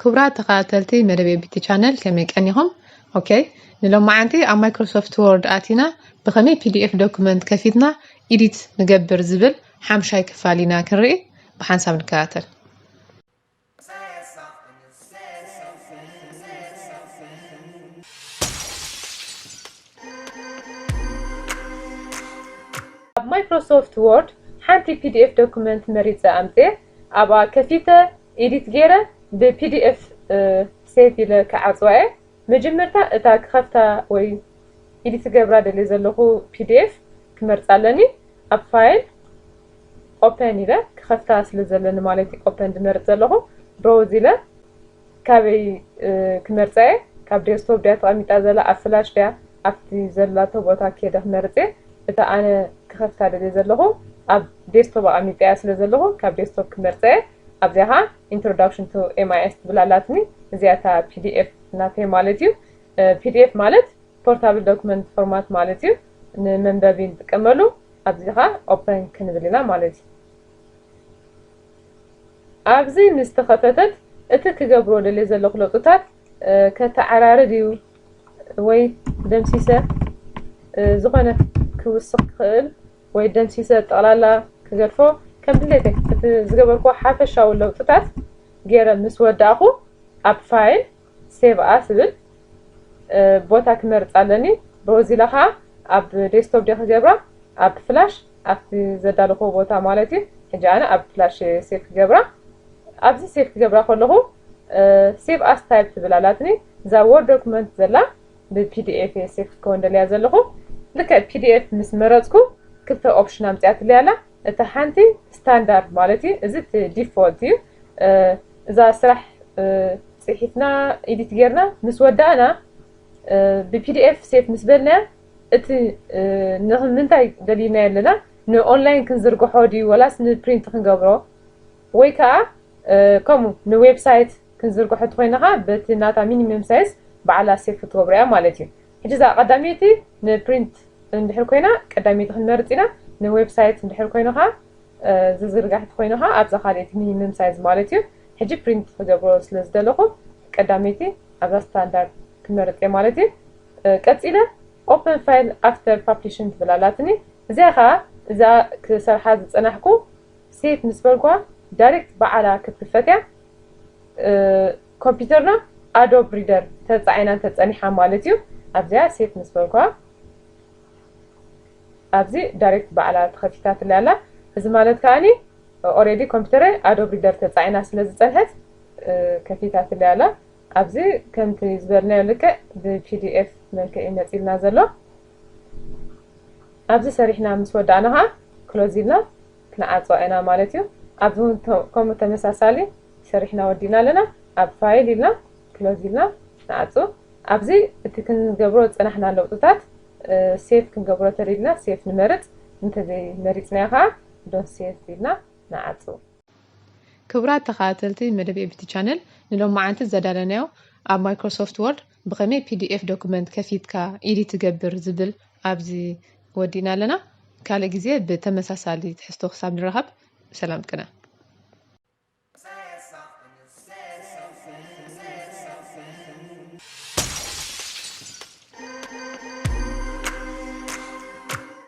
ክቡራት ተኸታተልቲ መደብ ኤቢቲ ቻነል፣ ከመይ ቀኒኹም? ኦኬ፣ ንሎማዓንቲ ኣብ ማይክሮሶፍት ወርድ ኣቲና ብኸመይ ፒዲኤፍ ዶክመንት ከፊትና ኢዲት ንገብር ዝብል ሓምሻይ ክፋል ኢና ክንርኢ። ብሓንሳብ ንከታተል። ኣብ ማይክሮሶፍት ወርድ ሓንቲ ፒዲኤፍ ዶክመንት መሪጸ ኣምጽኤ፣ ኣብኣ ከፊተ፣ ኤዲት ገይረ፣ ብፒዲኤፍ ሴቭ ኢለ ክዓጽዋ እየ። መጀመርታ እታ ክኸፍታ ወይ ኤዲት ክገብራ ደልየ ዘለኹ ፒዲኤፍ ክመርጻ ኣለኒ። ኣብ ፋይል ኦፐን ኢለ ክኸፍታ ስለ ዘለኒ ማለት እዩ ኦፐን ዝመርጽ ዘለኹ። ብሮውዝ ኢለ ካበይ ክመርጻ እየ? ካብ ዴስክቶፕ ድያ ተቐሚጣ ዘላ፣ ኣብ ፍላሽ ድያ? ኣብቲ ዘላቶ ቦታ ከይደ ክመርጽ እየ። እታ ኣነ ክኸፍታ ደልየ ዘለኹ ኣብ ዴስክቶፕ ኣቐሚጠያ ስለ ዘለኹ ካብ ዴስክቶፕ ክመርጸ እየ። ኣብዚኣ ኸዓ ኢንትሮዳክሽን ቱ ኤምኣይኤስ ትብል ኣላትኒ። እዚኣ እታ ፒዲኤፍ ናተይ ማለት እዩ። ፒዲኤፍ ማለት ፖርታብል ዶክመንት ፎርማት ማለት እዩ። ንመንበቢ ንጥቀመሉ። ኣብዚ ኸዓ ኦፐን ክንብል ኢና ማለት እዩ። ኣብዚ ምስ ተኸፈተት እቲ ክገብሮ ደልየ ዘለኹ ለውጥታት ከተዓራርድ እዩ ወይ ደምሲሰ ዝኾነ ክውስኽ ክኽእል ወይ ደምሲሰ ጠቕላላ ክገድፎ ከም ድሌተይ እቲ ዝገበርኩዎ ሓፈሻዊ ለውጥታት ገይረ ምስ ወዳእኹ ኣብ ፋይል ሴቭ ኣስ ዝብል ቦታ ክመርጽ ኣለኒ። ብሮዝ ኢለ ኸዓ ኣብ ዴስክቶፕ ድየ ክገብራ ኣብ ፍላሽ ኣብቲ ዘዳለኹዎ ቦታ ማለት እዩ። ሕጂ ኣነ ኣብ ፍላሽ ሴቭ ክገብራ። ኣብዚ ሴቭ ክገብራ ከለኹ ሴቭ ኣስ ታይፕ ትብል ኣላትኒ። እዛ ወርድ ዶክመንት ዘላ ብፒዲኤፍ እየ ሴቭ ክትከውን ደልያ ዘለኹ። ልክዕ ፒዲኤፍ ምስ መረጽኩ ክልተ ኦፕሽን ኣምጽኣትለይ ኣላ። እታ ሓንቲ ስታንዳርድ ማለት እዩ። እዚ እቲ ዲፎልት እዩ። እዛ ስራሕ ፅሒፍና ኤዲት ጌርና ምስ ወዳእና ብፒዲኤፍ ሴቭ ምስ በልናያ እቲ ንምንታይ ደሊናዮ ኣለና ንኦንላይን ክንዝርግሖ ድዩ ወላስ ንፕሪንት ክንገብሮ ወይ ከዓ ከምኡ ንዌብሳይት ክንዝርግሖ እንተኮይና ከዓ በቲ ናታ ሚኒመም ሳይዝ ባዕላ ሴቭ ክትገብሮ እያ ማለት እዩ። ሕጂ እዛ ቀዳመይቲ ንፕሪንት እንድሕር ኮይና ቀዳመይቲ ክንመርፅ ኢና። ንዌብሳይት እንድሕር ኮይኑ ከዓ ዝዝርጋሕ እንተኮይኑ ከዓ ኣብዛ ካልኣይቲ ሚኒመም ሳይዝ ማለት እዩ። ሕጂ ፕሪንት ክገብሮ ስለ ዝደለኹ ቀዳመይቲ ኣብዛ ስታንዳርድ ክመርፅ እየ ማለት እዩ። ቀፂለ ኦፐን ፋይል ኣፍተር ፓብሊሽን ትብል ኣላትኒ። እዚኣ ከዓ እዛ ክሰርሓ ዝፀናሕኩ ሴቭ ምስ በልኳ ዳይሬክት ባዕላ ክትክፈት እያ። ኮምፒውተርና ኣዶብ ሪደር ተፃዒና እንተፀኒሓ ማለት እዩ። ኣብዚኣ ሴቭ ምስ በልኳ ኣብዚ ዳይሬክት ባዕላ ተኸፊታትለይ ኣላ። እዚ ማለት ከዓኒ ኦሬዲ ኮምፒውተረይ ኣዶብ ሪደር ተፃዒና ስለ ዝፀንሐት ከፊታትለይ ኣላ። ኣብዚ ከምቲ ዝበልናዮ ልክዕ ብፒዲኤፍ መልክዕ እዩ መፂልና ዘሎ። ኣብዚ ሰሪሕና ምስ ወዳእና ከዓ ክሎዝ ኢልና ክንዓፅዋ ኢና ማለት እዩ። ኣብዚ እውን ከምኡ ተመሳሳሊ ሰሪሕና ወዲእና ኣለና። ኣብ ፋይል ኢልና ክሎዝ ኢልና ንዓፁ። ኣብዚ እቲ ክንገብሮ ዝፀናሕና ለውጥታት ሴቭ ክንገብሮ ተደሊና ሴቭ ንመርፅ፣ እንተዘይመሪፅናዮ ከዓ ዶንት ሴቭ ኢልና ንዓፁ። ክቡራት ተኸታተልቲ መደብ ኤቢቲ ቻነል፣ ንሎማዓንቲ ዘዳለናዮ ኣብ ማይክሮሶፍት ወርድ ብኸመይ ፒዲኤፍ ዶክመንት ከፊትካ ኢዲት ትገብር ዝብል ኣብዚ ወዲእና ኣለና። ካልእ ግዜ ብተመሳሳሊ ትሕዝቶ ክሳብ ንራኸብ ሰላም ቅነ።